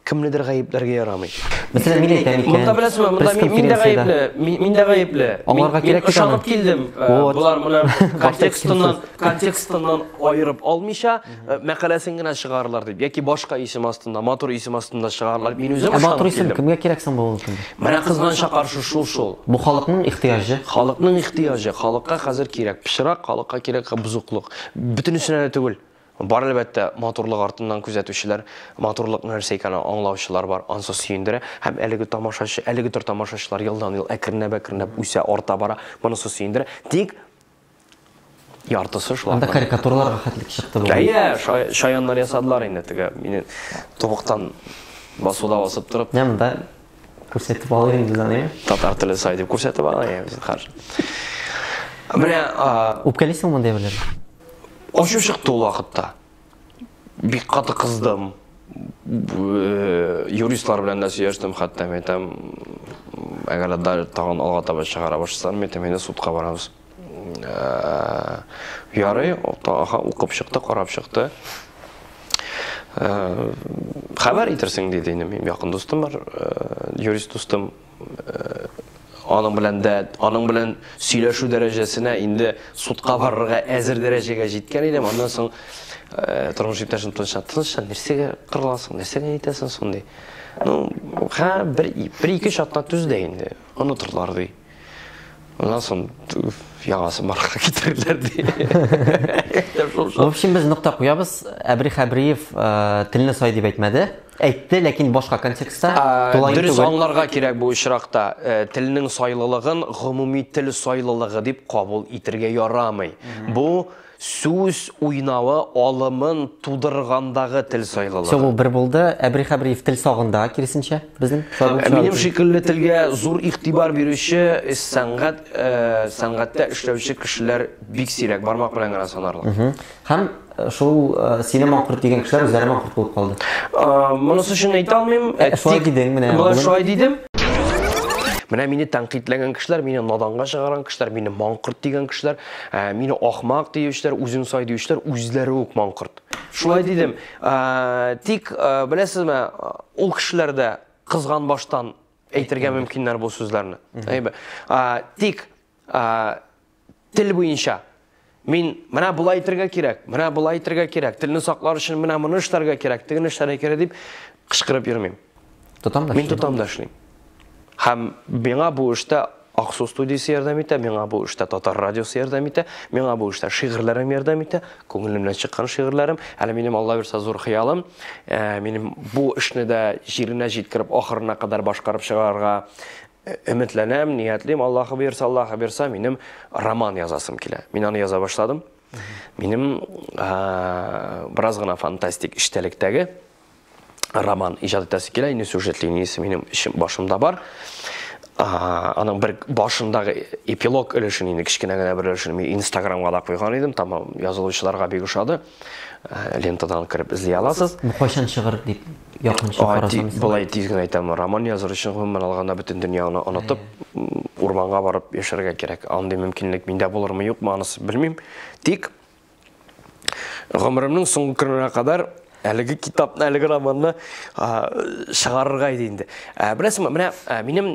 кемнедер гаепләргә ярамый. Мәсәлән, мин әйтәм икән. Монда беләсезме, монда мин дә гаепле, мин дә гаепле. Аңларга кирәк бит аны. Ышанып килдем. Болар моны контекстыннан, контекстыннан аерып алмыйча, мәкаләсен генә чыгарырлар дип, яки башка исем астында, матур исем астында чыгарырлар. Мин үзем ышанып килдем. Матур исем кемгә кирәк соң бүгенге көндә? Менә кызганычка каршы шул шул. Бу халыкның ихтыяҗы. Халыкның ихтыяҗы, халыкка хәзер кирәк пычрак, халыкка кирәк бозыклык. Бөтенесенә дә түгел. Бар әлбәттә матурлык артыннан күзәтүчеләр, матурлык нәрсә икәнен аңлаучылар бар, ансы сөендерә. Һәм әлеге тамашачы, әлеге төр тамашачылар елдан-ел әкренләп-әкренләп үсә, арта бара, монысы сөендерә. Тик яртысы шулар. Анда карикатураларга хәтлек чыкты бүген. Әйе, шаяннар ясадылар инде теге мине тубыктан басуда басып торып. Менә монда күрсәтеп алыйк инде без аны. Татар теле сай дип күрсәтеп алыйк без каршы. Менә үпкәлисеңме мондый әйберләргә? Ачу чыкты ул вакытта. Бик каты кыздым. Юристлар белән дә сөйләштем, хәтта мин әйтәм, әгәр дә тагын алга таба чыгара башласам, мин әйтәм, инде судка барабыз. Ярый, укып чыкты, карап чыкты. Хәбәр итерсең, диде инде. Минем якын дустым бар, юрист дустым. Аның белән дә, аның белән сөйләшү дәрәҗәсенә инде судка барырга әзер дәрәҗәгә җиткән идем. Аннан соң э, тормыш иптәшем тынычлан, тынычлан, нәрсәгә кырыласың, нәрсәгә әйтәсең соң ди. Ну, ха, бер, бер ике атна түз дә инде, онытырлар ди. Аннан соң яңасын барлыкка китерерләр ди. В общем, без нокта куябыз. Әбри Хәбриев э, телне сай дип әйтмәде. Әйтте, ләкин башка контекстта. Тулаем Дөрес аңларга кирәк бу очракта. Э, телнең сайлылыгын гомуми тел сайлылыгы дип кабул итергә ярамый. Бу сүз уйнавы алымын тудыргандагы тел сайлылыгы. Все, бу бер булды. Әбри Хәбриев тел сагында, киресенчә, безнең. Э, минем шикелле телгә зур игътибар бирүче сәнгать, э, сәнгатьтә эшләүче кешеләр бик сирәк, бармак белән генә санарлык. Һәм э, шул сине маңкорт дигән кешеләр үзләре маңкорт булып калды. Монысы өчен әйтә алмыйм. Шулай дидең менә. Болай шулай дидем. Менә мине тәнкыйтьләгән кешеләр, мине наданга чыгарган кешеләр, мине маңкорт дигән кешеләр, Ә, мине ахмак диючеләр, үзең сай диючеләр үзләре үк маңкорт. Шулай дидем. Ә, тик, ә, беләсезме, ул кешеләр дә кызган баштан әйтергә мөмкиннәр бу сүзләрне. Әйбе. Ә, тик ә, тел буенча мин менә болай әйтергә кирәк, менә болай әйтергә кирәк, телне саклар өчен менә моны эшләргә кирәк, тегене эшләргә кирәк дип кычкырып йөрмим. Тотам да Мин тотам да эшлим. Һәм миңа бу эштә Аксу студиясе ярдәм итә, миңа бу эштә Татар радиосы ярдәм итә, миңа бу эштә шигырьләрем ярдәм итә, күңелемнән чыккан шигырьләрем. Әле минем Алла бирсә зур хыялым, э, минем бу эшне дә җиренә җиткереп ахырына кадәр башкарып чыгарга э, өметләнәм, ниятлим. Аллаһы боерса, Аллаһы бирсә, минем роман язасым килә. Мин аны яза башладым. Минем э, бераз гына фантастик эчтәлектәге роман иҗат итәсе килә, инде сюжет линиясе минем эчем башымда бар. Аның бер башындагы эпилог өлешен инде кечкенә генә бер өлешен мин Инстаграмга да куйган идем, там язылучыларга бик ошады. Лентадан кереп эзли аласыз. Бу кайчан чыгыр дип якынча карасам. Болай тиз генә әйтәм, роман языр өчен гомумән алганда бөтен дөньяны онытып, урманга барып яшәргә кирәк. Андый мөмкинлек миндә булырмы, юкмы, анысы белмим. Тик Гомеремнең соңгы көненә кадәр әлеге китапны, әлеге романны чыгарырга иде инде. Беләсеңме, менә минем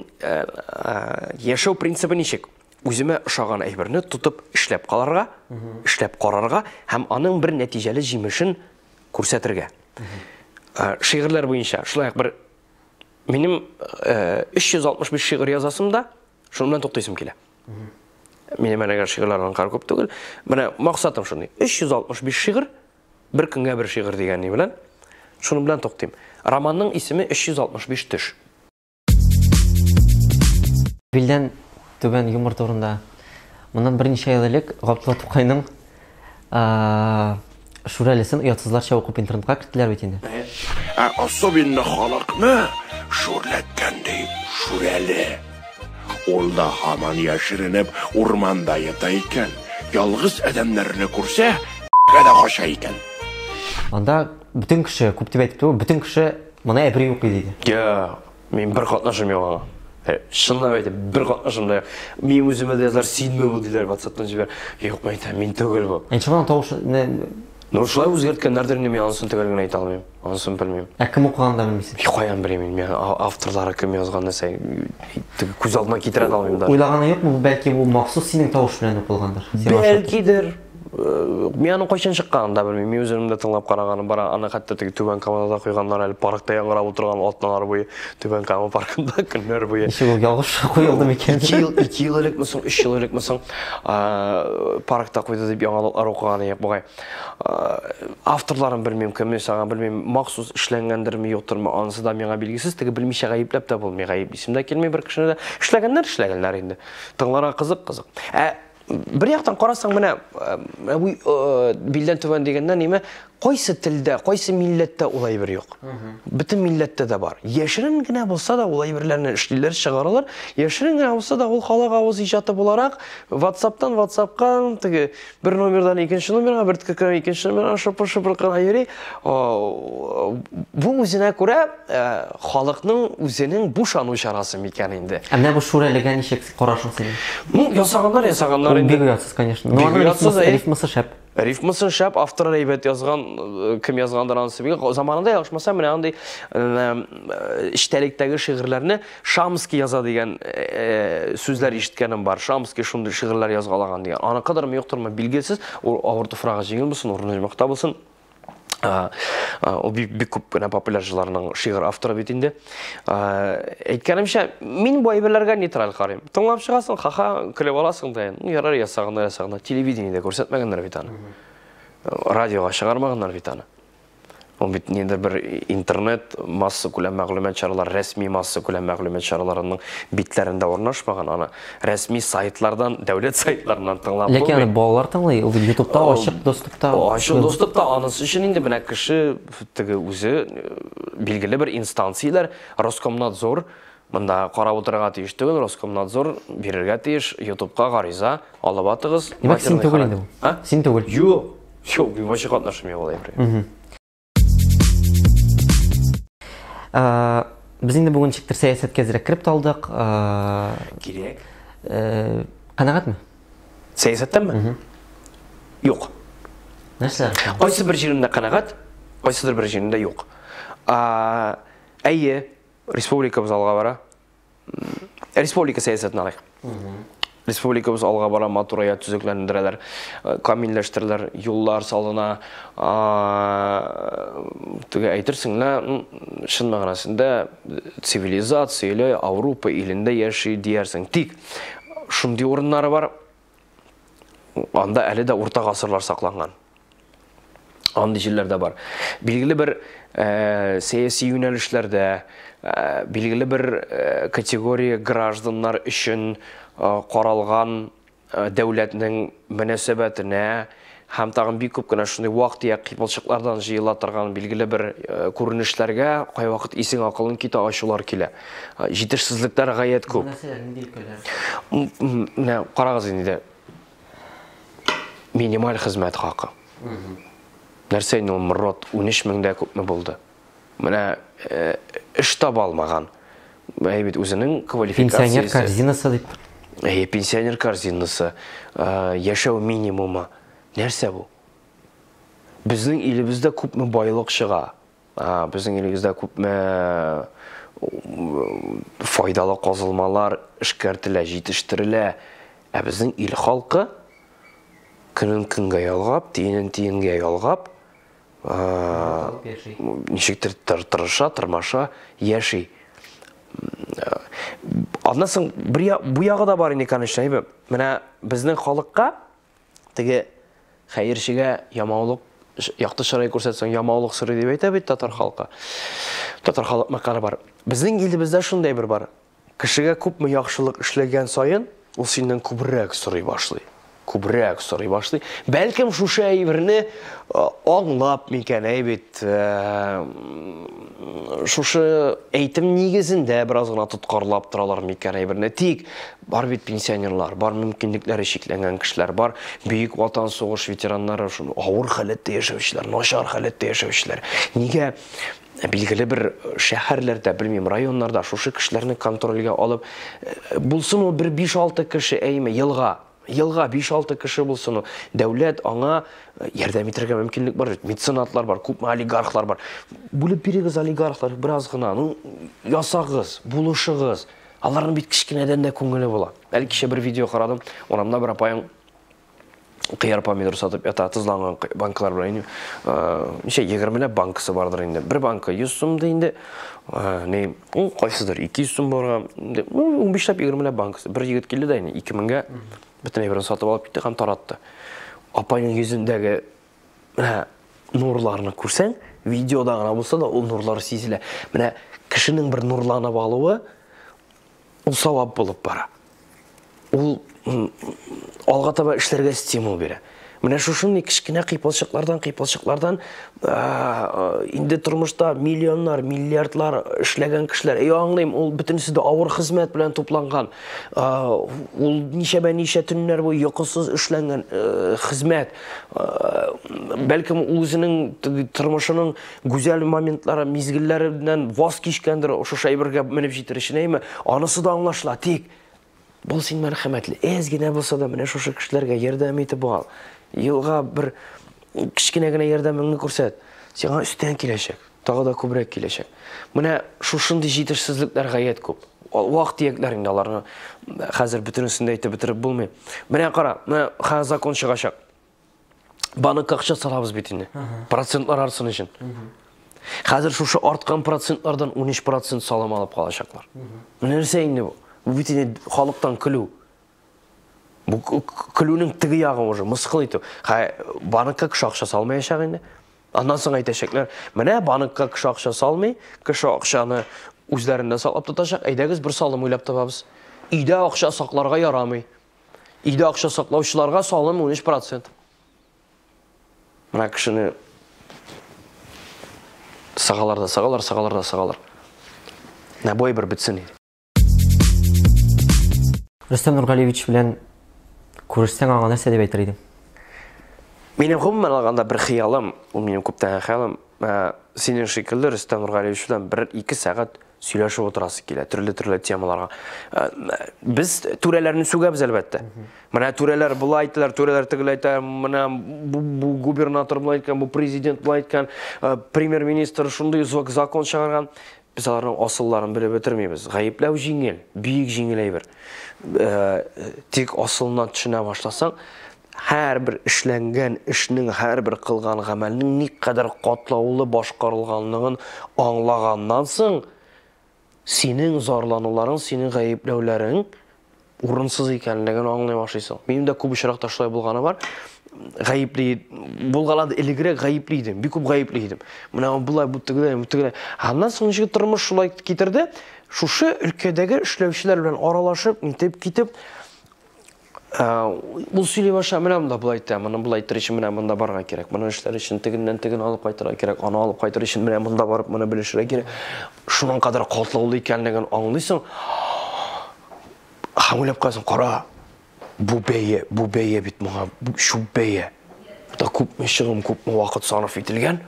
яшәү принцибы ничек? Үземә ошаган әйберне тотып эшләп калырга, эшләп карарга һәм аның бер нәтиҗәле җимешен күрсәтергә. Шигырьләр буенча шулай ук бер минем 365 шигырь язасым да, шуның белән туктыйсым килә. Минем әлегә шигырьләр анкар күп түгел. Менә максатым шундый. 365 шигырь, бер көнгә бер шигырь дигән ни белән. Шуның белән туктыйм. Романның исеме 365 төш. Билдән түбән юмор турында. Моннан берничә ел элек Габдулла Тукайның Шүрәлесен оятсызларча укып интернетка керттеләр бит инде. Ә особенно халыкны шүрләткән ди Шүрәле. Ул да һаман яшеренеп урманда ята икән. Ялгыз адәмнәрне күрсә, дә кача икән. Анда бөтен кеше, күп дип әйтеп түгел, бөтен кеше моны әбри укый диде. Юк, минем бер катнашым юк аңа. Э, чынлап әйтәм, бер катнашым да юк. Мин үземә дә язалар, синме бу диләр, WhatsApp-тан җибәр. Юк, мин әйтәм, мин түгел бу. Ә ничек аның тавышы Ну, шулай үзгәрткәннәрдер инде, мин анысын төгәл генә әйтә алмыйм. Анысын белмим. Ә кем укыганын да белмисең. Каян белим мин, мин авторлары кем язган нәрсә, күз алдына китерә дә алмыйм даже. Уйлаганың юкмы, бәлки бу махсус синең тавыш белән укылгандыр? Бәлкидер. Э, мин аның кайчан чыкканын да белмим. Мин үземнең дә тыңлап караганым бар. Аны хәтта теге Түбән Камада да куйганнар әле паркта яңгырап утырган атналар буе Түбән Кама паркында көннәр буе. Ничек ул ялгыш куелды микән? 2 ел, 2 ел элекме соң, 3 ел элекме соң, паркта куйды дип яңалыклар укыган идек бугай. Авторларын белмим, кем ясаган белмим, махсус эшләнгәндерме, юктырмы, анысы да миңа билгесез. Теге белмичә гаепләп тә булмый, гаеплисем дә килми бер кешене дә. Эшләгәннәр эшләгәннәр инде. Тыңларга кызык, кызык. Ә Бер яктан карасаң, менә бу билдән түбән дигәннән ниме, кайсы телдә, кайсы милләттә ул әйбер юк. Бөтен милләттә дә бар. Яшерен генә булса да ул әйберләрне эшлиләр, чыгаралар. Яшерен генә булса да ул халык авыз иҗаты буларак WhatsApp-тан WhatsApp-ка теге бер номердан икенче номерга, бер тккдан икенче номерга шыпыр-шыпыр кына йөри. Бу үзенә күрә халыкның үзенең бушану чарасы микән инде. Ә менә бу шүрәлегә ничек Карашың синең. Ну, ясаганнар, ясаганнар инде. Бик оятсыз, конечно. Но аның рифмасы, рифмасы шәп. Рифмасын шәп, авторы әйбәт язган, кем язгандыр анысы билгеле. Заманында ялгышмасам, менә андый эчтәлектәге шигырьләрне Шамский яза дигән сүзләр ишеткәнем бар. Шамский шундый шигырьләр язгалаган дигән. Аныкыдырмы, юктырмы, билгесез. Ул авыр туфрагы җиңел булсын, урыны оҗмахта булсын. Ул бик, бик күп кенә популяр җырларның шигырь авторы бит инде. Әйткәнемчә, мин бу әйберләргә нейтраль карыйм. Тыңлап чыгасың, ха-ха, көлеп аласың да, ну, ярар, ясаганда ясаганда. Телевидениедә күрсәтмәгәннәр бит аны. Радиога чыгармаганнар бит аны. Ул бит ниндидер бер интернет массакүләм мәгълүмат чаралары, рәсми массакүләм мәгълүмат чараларының битләрендә урнашмаган, аны рәсми сайтлардан, дәүләт сайтларыннан тыңлап булмый. Ләкин аны балалар тыңлый, ул бит ютубта ачык доступта. Ачык доступта, анысы өчен инде менә кеше теге үзе билгеле бер инстанцияләр, Роскомнадзор монда карап утырырга тиеш түгел, Роскомнадзор бирергә тиеш ютубка гариза, алып атыгыз. Димәк, син түгел инде бу. А? Син түгел. Юк. Юк, мин вообще катнашым юк ул әйбергә. Без инде бүген ничектер сәясәткә әзрәк кереп талдык. Кирәк. Канәгатьме? Сәясәттәнме? Юк. Нәрсә? Кайсы бер җирендә канәгать, кайсыдыр бер җирендә юк. Әйе, республикабыз алга бара. Республика сәясәтен алыйк. Республикабыз алга бара, матурая, төзекләндерәләр, камилләштерәләр, юллар салына. Теге әйтерсең лә, чын мәгънәсендә цивилизацияле Ауропа илендә яши диярсең. Тик шундый урыннары бар, анда әле дә урта гасырлар сакланган. Андый җирләр дә бар. Билгеле бер сәяси юнәлешләрдә, билгеле бер категория гражданнар өчен каралган дәүләтнең мөнәсәбәтенә һәм тагын бик күп кенә шундый вак-төяк кыйпылчыклардан җыела торган билгеле бер күренешләргә кайвакыт исең акылың китә, ачулар килә. Җитешсезлекләр гаять күп. Нәрсәләр, нинди өлкәләр? Менә карагыз инде. Минималь хезмәт хакы. Нәрсә инде ул МРОТ 13 меңдә күпме булды? Менә эш таба алмаган. Әй бит үзенең квалификациясе. Пенсионер корзинасы дип. Әйе, пенсионер корзинасы, яшәү минимумы. Нәрсә бу? Безнең илебездә күпме байлык чыга? Безнең илебездә күпме файдалы казылмалар эшкәртелә, җитештерелә. Ә безнең ил халкы көнен көнгә ялгап, тиенен тиенгә ялгап, ничектер тырыша, тырмаша, яши. Аннан соң бер бу ягы да бар инде, конечно, әйбе. Менә безнең халыкка теге хәерчегә ямаулык, якты чырай күрсәтсәң, ямаулык сорый дип әйтә бит татар халкы. Татар халык мәкале бар. Безнең илебездә шундый бер бар. Кешегә күпме яхшылык эшләгән саен, ул синнән күбрәк сорый башлый. Күбрәк сорый башлый. Бәлкем шушы әйберне аңлап микән, әй бит, шушы әйтем нигезендә бераз гына тоткарлап торалар микән әйберне. Тик бар бит пенсионерлар, бар мөмкинлекләре чикләнгән кешеләр, бар Бөек Ватан сугыш ветераннары, шуны авыр халәттә яшәүчеләр, начар халәттә яшәүчеләр. Нигә билгеле бер шәһәрләрдә, белмим, районнарда шушы кешеләрне контрольгә алып, булсын ул бер 5-6 кеше, әйме, елга, елга 5-6 кеше булсын ул. Дәүләт аңа ярдәм итәргә мөмкинлек бар бит. Меценатлар бар, күпме олигархлар бар. Бүлеп бирегез олигархлар бераз гына, ну, ясагыз, булышыгыз. Аларның бит кечкенәдән дә күңеле була. Әле кичә бер видео карадым, урамда бер апаең кыяр помидор сатып ята, тозланган банкалар белән. Ничә, егермеләп банкасы бардыр инде. Бер банка 100 сум ди инде. Не, ул кайсыдыр 200 сум барган. Инде, ну, унбишләп, егермеләп банкасы. Бер егет килде дә инде, ике меңгә бөтен әйберен сатып алып китте һәм таратты. Апайның йөзендәге менә нурларны күрсәң, видеода гына булса да ул нурлар сизелә. Менә кешенең бер нурланып алуы ул савап булып бара. Ул алга таба эшләргә стимул бирә. Менә шушындый кечкенә кыйпылчыклардан, кыйпылчыклардан, инде тормышта миллионнар, миллиардлар эшләгән кешеләр. Әй, аңлыйм, ул бөтенесе дә авыр хезмәт белән тупланган. Ул ничәмә-ничә төннәр буе йокысыз эшләнгән хезмәт. Бәлкем ул үзенең тормышының гүзәл моментлары, мизгелләреннән ваз кичкәндер, шушы әйбергә менеп җитер өчен, әйме? Анысы да аңлашыла. Тик Бул син мәрхәмәтле, әз генә булса да менә шушы кешеләргә ярдәм итеп ал. Елга бер кечкенә генә ярдәмеңне күрсәт. Сиңа өстән киләчәк, тагы да күбрәк киләчәк. Менә шушындый җитешсезлекләр гаять күп. Вак-төякләр инде аларны хәзер бөтенесен дә әйтеп бетереп булмый. Менә кара, менә хәзер закон чыгачак. Банкка акча салабыз бит инде. Процентлар артсын өчен. Хәзер шушы арткан процентлардан 13% салым алып калачаклар. Менә нәрсә инде бу? Бу бит инде халыктан көлү. Бу көлүнең теге ягы уже, мыскыл итү. Хә, банкка кеше акча салмаячак инде. Аннан соң әйтәчәкләр, менә банкка кеше акча салмый, кеше акчаны үзләрендә саклап тотачак, әйдәгез бер салым уйлап табабыз. Өйдә акча сакларга ярамый. Өйдә акча саклаучыларга салым 13%. Менә кешене сагалар да сагалар, сагалар да сагалар. Менә бу әйбер бетсен иде. Рөстәм Нургалиевич белән күрешсәң, аңа нәрсә дип әйтер идең? Минем гомумән алганда бер хыялым, ул минем күптәнге хыялым, синең шикелле Рөстәм Нургалиевич белән бер-ике сәгать сөйләшеп утырасы килә, төрле-төрле темаларга. Без түрәләрне сүгәбез, әлбәттә. Менә түрәләр болай әйтәләр, түрәләр тегеләй әйтә, менә бу, бу губернатор болай әйткән, бу президент болай әйткән, премьер-министр шундый закон чыгарган. Без аларның асылларын белеп бетермибез. Гаепләү җиңел, бик җиңел әйбер. Тик асылына төшенә башласаң, һәрбер эшләнгән эшнең, һәрбер кылган гамәлнең никадәр катлаулы башкарылганлыгын аңлаганнан соң, синең зарлануларың, синең гаепләүләрең урынсыз икәнлеген аңлый башлыйсың. Минем дә күп очракта шулай булганы бар. Гаепли булгалады, элегрәк гаепли идем, бик күп гаепли идем. Менә болай, бу тегеләй, бу тегеләй. Аннан соң ничек тормыш шулай китерде, шушы өлкәдәге эшләүчеләр белән аралашып, нитеп китеп, ул сөйли башлый, менә монда болай итә, моны болай итер өчен менә монда барырга кирәк, моны эшләр өчен тегеннән теген алып кайтырга кирәк, аны алып кайтыр өчен менә монда барып моны белешергә кирәк. Шуның кадәр катлаулы икәнлеген аңлыйсың. Һәм уйлап куясың, кара, бу бәя, бу бәя бит моңа, бу чүп бәя. Монда күпме чыгым, күпме вакыт сарыф ителгән.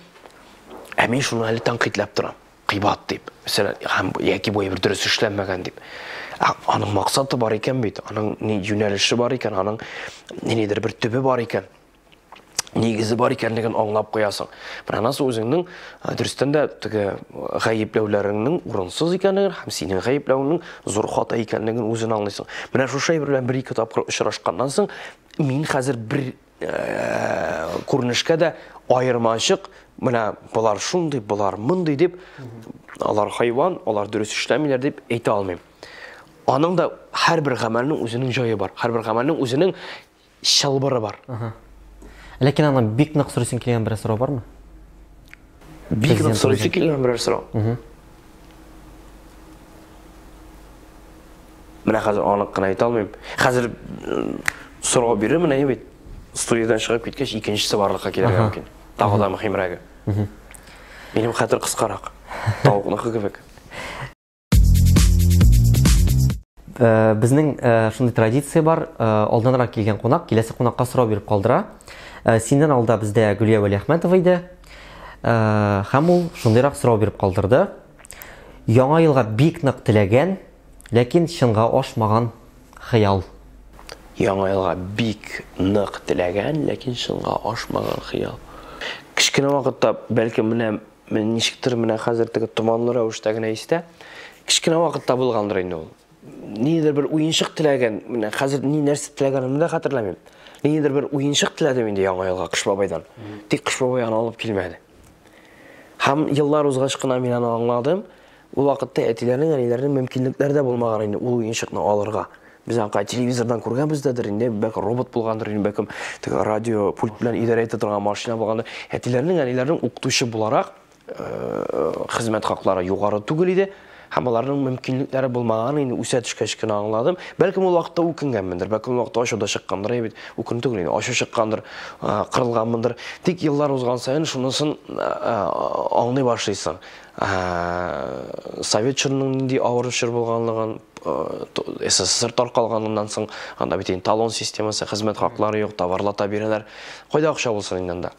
Ә мин шуны әле тәнкыйтьләп торам. Кыйбат дип, мәсәлән, һәм яки бу әйбер дөрес эшләнмәгән дип. Ә аның максаты бар икән бит, аның ни юнәлеше бар икән, аның ниндидер бер төбе бар икән, нигезе бар икәнлеген аңлап куясың. Менә аннан соң үзеңнең дөрестән дә теге гаепләүләреңнең урынсыз икәнлеген һәм синең гаепләвеңнең зур хата икәнлеген үзең аңлыйсың. Менә шушы әйбер белән бер-ике тапкыр очрашканнан соң, мин хәзер бер күренешкә дә аермачык, менә болар шундый, болар мондый дип, алар хайван, алар дөрес эшләмиләр дип әйтә алмыйм. Аның да һәрбер гамәлнең үзенең җае бар, һәрбер гамәлнең үзенең чылбыры бар. Ләкин аны бик нык сорыйсың килгән берәр сорау бармы? Бик нык сорыйсы килгән берәр сорау. Менә хәзер анык кына әйтә алмыйм. Хәзер сорау бирермен, әйе бит. Студиядән чыгып киткәч, икенчесе барлыкка килергә мөмкин. Тагы да мөһимрәге. Минем хәтер кыскарак. Тавыкныкы кебек. Безнең шундый традиция бар, алданрак килгән кунак киләсе кунакка сорау биреп калдыра. Синнән алда бездә Гөлия Вәлиәхмәтова иде. Һәм ул шундыйрак сорау биреп калдырды. Яңа елга бик нык теләгән, ләкин чынга ашмаган хыял. Яңа елга бик нык теләгән, ләкин чынга ашмаган хыял. Кечкенә вакытта, бәлкем, менә ничектер менә хәзер теге томанлы рәвештә генә истә. Кечкенә вакытта булгандыр инде ул. Ниндидер бер уенчык теләгән, менә хәзер ни нәрсә теләгәнемне дә хәтерләмим. Ниндидер бер уенчык теләдем инде Яңа елга Кыш бабайдан. Тик Кыш бабай аны алып килмәде. Һәм еллар узгач кына мин аны аңладым. Ул вакытта әтиләрнең, әниләрнең мөмкинлекләре дә булмаган инде ул уенчыкны алырга. Без аны телевизордан күргәнбездәдер инде, бәлки робот булгандыр инде, бәлкем теге радио пульт белән идарә итә торган машина булгандыр. Әтиләрнең, әниләрнең укытучы буларак хезмәт хаклары югары түгел иде. Һәм аларның мөмкинлекләре булмаганын инде үсә төшкәч кенә аңладым. Бәлкем ул вакытта үкенгәнмендер, бәлкем ул вакытта ачу да чыккандыр, әйе бит, үкенү түгел инде, ачу чыккандыр, кырылганмындыр. Тик еллар узган саен шунысын аңлый башлыйсың. Совет чорының нинди авыр чор булганлыгын, СССР таркалганыннан соң, анда бит инде талон системасы, хезмәт хаклары юк, товарлата бирәләр. Кайда акча булсын инде анда?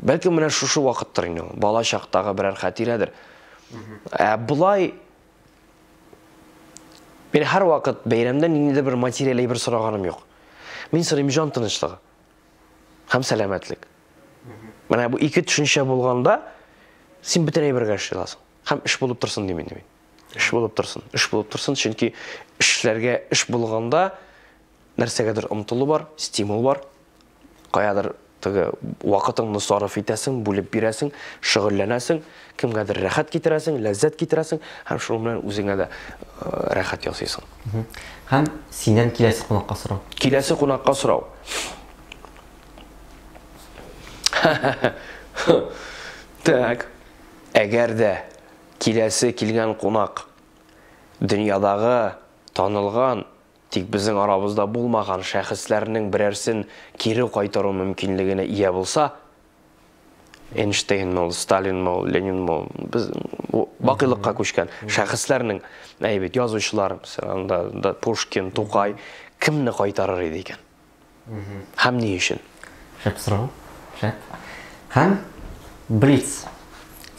Бәлкем менә шушы вакыттыр инде ул, бала чактагы берәр хатирәдер. Ә болай Мин һәрвакыт бәйрәмдә ниндидер бер материаль әйбер сораганым юк. Мин сорыйм җан тынычлыгы һәм сәламәтлек. Менә бу ике төшенчә булганда, син бөтен әйбергә эшли аласың. Һәм эш булып торсын дим инде мин. Эш булып торсын, эш булып торсын, чөнки эшләргә эш булганда нәрсәгәдер омтылу бар, стимул бар. Каядыр теге вакытыңны сарыф итәсең, бүлеп бирәсең, шөгыльләнәсең, кемгәдер рәхәт китерәсең, ләззәт китерәсең һәм шуның белән үзеңә дә рәхәт ясыйсың. Һәм синнән киләсе кунакка сорау. Киләсе кунакка сорау. Так. Әгәр дә киләсе килгән кунак дөньядагы танылган, тик безнең арабызда булмаган шәхесләрнең берәрсен кире кайтару мөмкинлегенә ия булса, Эйнштейнмы ул, Сталинмы ул, Ленинмы ул, без бакыйлыкка күчкән шәхесләрнең, әй бит, язучылар, мәсәлән, анда да Пушкин, Тукай, кемне кайтарыр иде икән? Һәм ни өчен? Шәп сорау. Шәп. Һәм блиц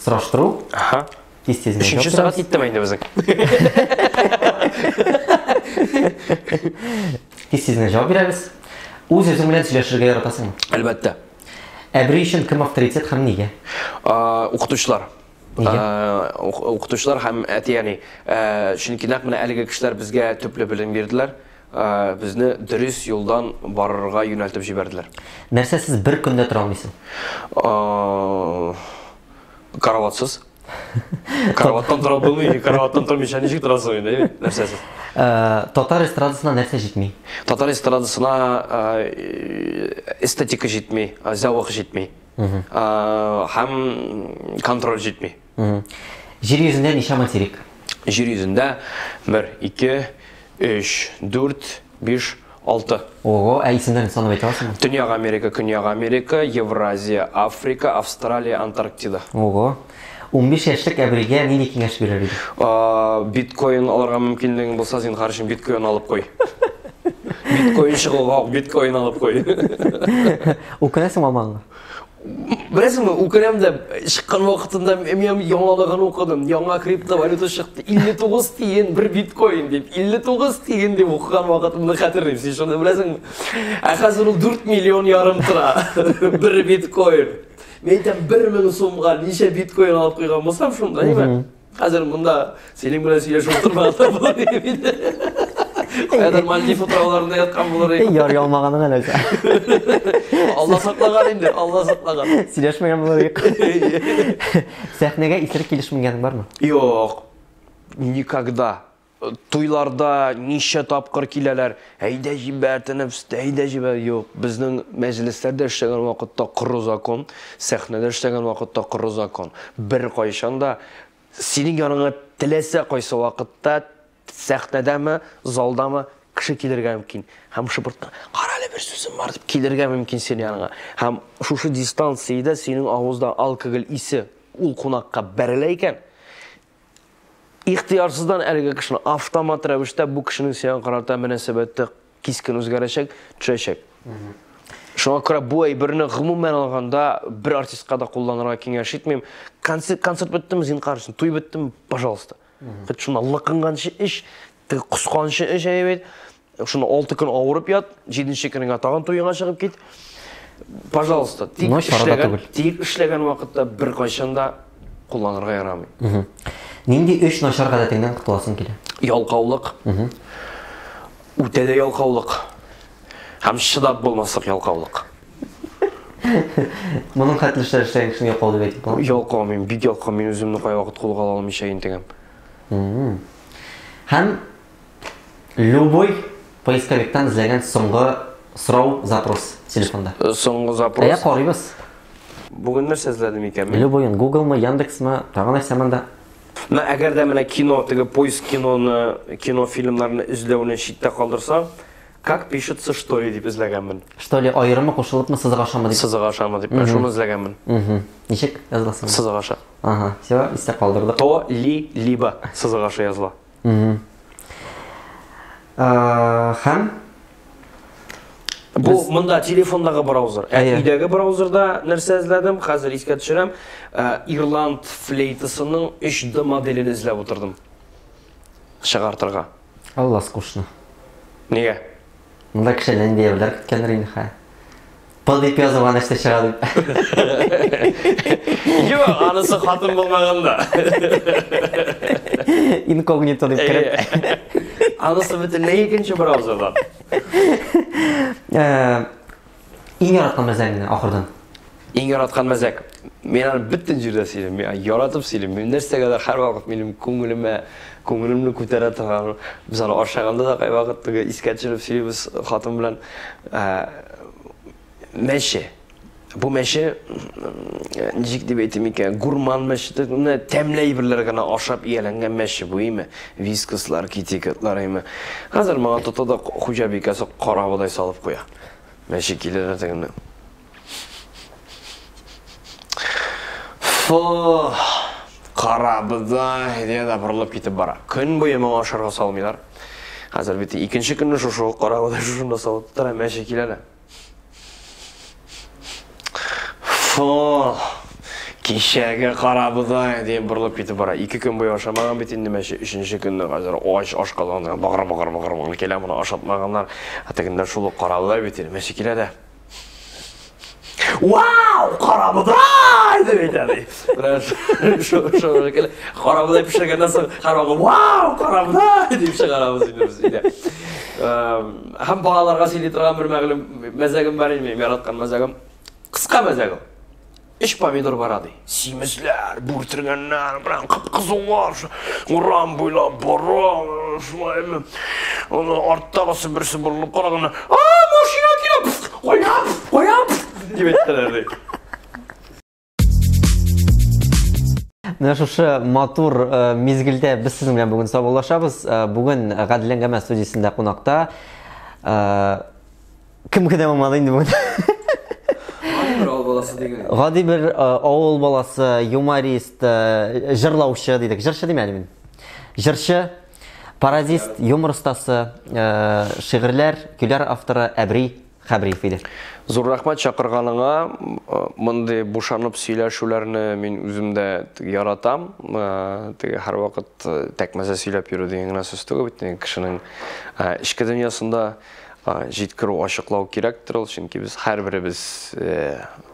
сораштыру. Аһа. Тиз-тиз генә Өченче җавап сәгать бирәбез. киттеме инде безнең? Тиз-тиз генә җавап бирәбез. Үз-үзең белән сөйләшергә яратасыңмы? Әлбәттә. Әбри өчен кем авторитет һәм нигә? Укытучылар. Нигә? Укытучылар һәм әти-әни. Чөнки нәкъ менә әлеге кешеләр безгә төпле белем бирделәр, безне дөрес юлдан барырга юнәлтеп җибәрделәр. Нәрсәсез бер көн дә тора алмыйсың? Караватсыз. Караваттан тора булмый, караваттан тормыйча ничек торасың инде, әйе? Нәрсәсез? Татар эстрадасына нәрсә җитми? Татар эстрадасына эстетика җитми, зәвык җитми. Һәм контроль җитми. Җир йөзендә ничә материк? Җир йөзендә 1, 2, 3, 4, 5, 6. Ого, ә исемнәрен санап әйтә аласыңмы? Төньяк Америка, Көньяк Америка, Евразия, Африка, Австралия, Антарктида. Ого. 15 яшьлек Әбригә нинди киңәш бирер идең? Биткоин алырга мөмкинлегең булса, зинһар өчен биткоин алып куй. Биткоин чыгуга ук биткоин алып куй. Үкенәсеңме алмаганга? Беләсеңме, үкенәм дә, чыккан вакытында мин яңалыгын укыдым. Яңа криптовалюта чыкты. 59 тиен бер биткоин дип. 59 тиен дип укыган вакытымны хәтерлим. Син шуны беләсеңме? Ә хәзер ул 4 миллион ярым тора. Бер биткоин. Мин әйтәм, 1000 сумга ничә биткоин алып куйган булсам шунда, әйме? Хәзер монда синең белән сөйләшеп утырмаган да булыр идем инде. Каядыр Мальдив утрауларында яткан булыр идем. Яр ялмаганың әле. Алла саклаган инде, Алла саклаган. Сөйләшмәгән булыр идек. Сәхнәгә исерек килеш менгәнең бармы? Юк. Никогда. Туйларда ничә тапкыр киләләр, әйдә җибәр, тәнәфестә, әйдә җибәр. Юк, безнең мәҗлесләрдә эшләгән вакытта коры закон, сәхнәдә эшләгән вакытта коры закон. Беркайчан да синең яныңа теләсә кайсы вакытта сәхнәдәме, залдамы кеше килергә мөмкин. Һәм шыпырт кына, кара әле бер сүзем бар дип килергә мөмкин синең яныңа. Һәм шушы дистанциядә синең авызда алкоголь исе ул кунакка бәрелә икән, Ихтыярсыздан әлеге кешене автомат рәвештә бу кешенең сиңа карата мөнәсәбәте кискен үзгәрәчәк, төшәчәк. Шуңа күрә бу әйберне гомумән алганда бер артистка да кулланырга киңәш итмим. Концерт, концерт беттеме, зинһар өчен, туй беттеме, пожалуйста. Хоть шунда лыкынганчы эч, теге косканчы эч әйбәт. Шуны 6 көн авырып ят, 7 көнеңә тагын туеңа чыгып кит. Пожалуйста, тик эшләгән, тик эшләгән вакытта беркайчан да кулланырга ярамый. Нинди өч начар гадәтеңнән котыласың килә? Ялкаулык. Үтә дә ялкаулык. Һәм чыдап булмаслык ялкаулык. Моның хәтле эшләр эшләгән кешене ялкау дип әйтеп буламы? Ялкау мин, бик ялкау. Мин үземне кайвакыт кулга ала алмыйча интегәм. Һәм Любой поисковиктан эзләгән соңгы сорау, запрос телефонда. Соңгы запрос. Әйә, карыйбыз. Бүген нәрсә эзләдем икән мин? Любойын, Google-мы, Яндекс-мы, тагы нәрсә монда? Менә әгәр дә менә кино, теге поиск киноны, кино фильмнарны эзләүне читтә калдырсаң, как пишется что ли дип эзләгәнмен. Что ли аерымы, кушылыпмы, сызык ашамы дип? Сызык ашамы дип, шуны эзләгәнмен. Ничек языласың? Сызык аша. Ага, все, истә калдырдык. То, ли, либо сызык аша языла. Һәм Бу монда телефондагы браузер. Ә өйдәге браузерда нәрсә эзләдем? Хәзер искә төшерәм. Ирланд флейтасының 3D моделен эзләп утырдым. Чыгартырга. Алла, скучно. Нигә? Монда кеше нинди әйберләр көткәндер инде, хә. П дип язылган нәрсә чыга дип. Юк, анысы хатын булмаганда. Инкогнито дип кереп. Анысы бөтенләй икенче браузердан. Иң яраткан мәзәгеңне ахырдан. Иң яраткан мәзәк. Мин аны бөтен җирдә сөйлим, мин яратып сөйлим. Мин нәрсәгәдер һәрвакыт минем күңелемә, күңелемне күтәрә торган. Без аны ашаганда да кайвакыт теге искә төшереп сөйлибез хатын белән. Мәче. Бу мәче, ничек дип әйтим икән, гурман мәче, менә тәмле әйберләр генә ашап ияләнгән мәче бу, име? Вискаслар, китикатлар, име? Хәзер моңа тота да хуҗабикәсе карабодай салып куя. Мәче килә дә тегеннән. Фу, карабодай, дия дә борылып китеп бара. Көн буе моңа ашарга салмыйлар. Хәзер бит икенче көнне шушы ук карабодай шушында салып тора, мәче килә дә. Фу, кичәге карабодай, дип борылып китеп бара. Ике көн буе ашамаган бит инде мәче. Өченче көнне хәзер ач, ашказаны багыр, багыр, багыр, багыр килә, моны ашатмаганнар. Ә тегендә шул ук карабодай бит инде, мәче килә дә. Вау, карабодай! Дип әйтә ди. Менә шул шикелле карабодай пешергәннән соң һәрвакыт вау, карабодай дип чыгарабыз инде без өйдә. Һәм балаларга сөйли торган бер мәгълүм мәзәгем бар инде, минем яраткан мәзәгем. Кыска мәзәк ул. Өч помидор бара ди. Симезләр, бүртергәннәр, белән кып-кызыллар, урам буйлап бара, шулай. Аны арттагысы берсе борылып караганда, а, машина килә, кая, кая, дип әйттеләр ди. Менә шушы матур э, мизгелдә без сезнең белән бүген саубуллашабыз. Э, бүген Гадел әңгәмә студиясендә кунакта э, кем генә булмады инде бүген. Гади бер авыл баласы дигән. Гади бер авыл баласы, юморист, җырлаучы дидек. Җырчы дим әле мин. Җырчы, пародист, юмор остасы, шигырьләр, көйләр авторы Әбри Хәбриев иде. Зур рәхмәт чакырганыңа. Мондый бушанып сөйләшүләрне мин үзем дә яратам. Теге һәрвакыт тәкмәсә сөйләп йөрү дигән генә сүз түгел бит. Кешенең эчке дөньясында җиткерү, ачыклау кирәктер ул, чөнки без һәрберебез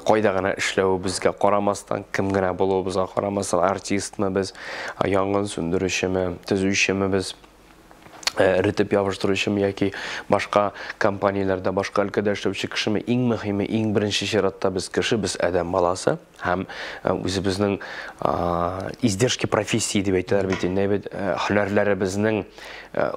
кайда гына эшләвебезгә карамастан, кем генә булуыбызга карамастан, артистмы без, янгын сүндерүчеме, төзүчеме без, эретеп ябыштыручымы яки башка компанияләрдә, башка өлкәдә эшләүче кешеме, иң мөһиме, иң беренче чиратта без кеше, без адәм баласы һәм үзебезнең издержки профессии дип әйтәләр бит инде, бит һөнәрләребезнең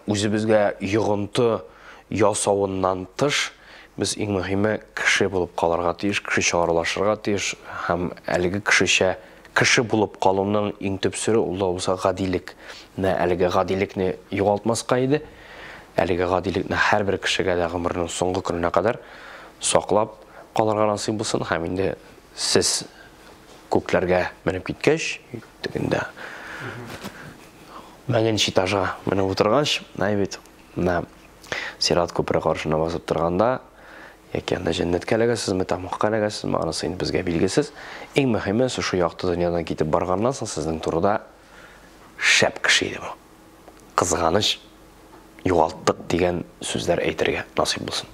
үзебезгә йогынты ясавыннан тыш, без иң мөһиме кеше булып калырга тиеш, кешечә аралашырга тиеш һәм әлеге кешечә кеше булып калуның иң төп сере ул да булса гадилек. Менә әлеге гадилекне югалтмаска иде. Әлеге гадилекне һәрбер кешегә дә гомеренең соңгы көненә кадәр саклап калырга насыйп булсын һәм инде сез күкләргә менеп киткәч, тегендә меңенче этажга менеп утыргач, менә бит менә сират күпере каршына басып торганда, яки анда җәннәткә эләгәсезме, тәмугка эләгәсезме, анысы инде безгә билгесез. Иң мөһиме, шушы якты дөньядан китеп барганнан соң сезнең турыда шәп кеше иде бу. Кызганыч, югалттык дигән сүзләр әйтергә насыйп булсын.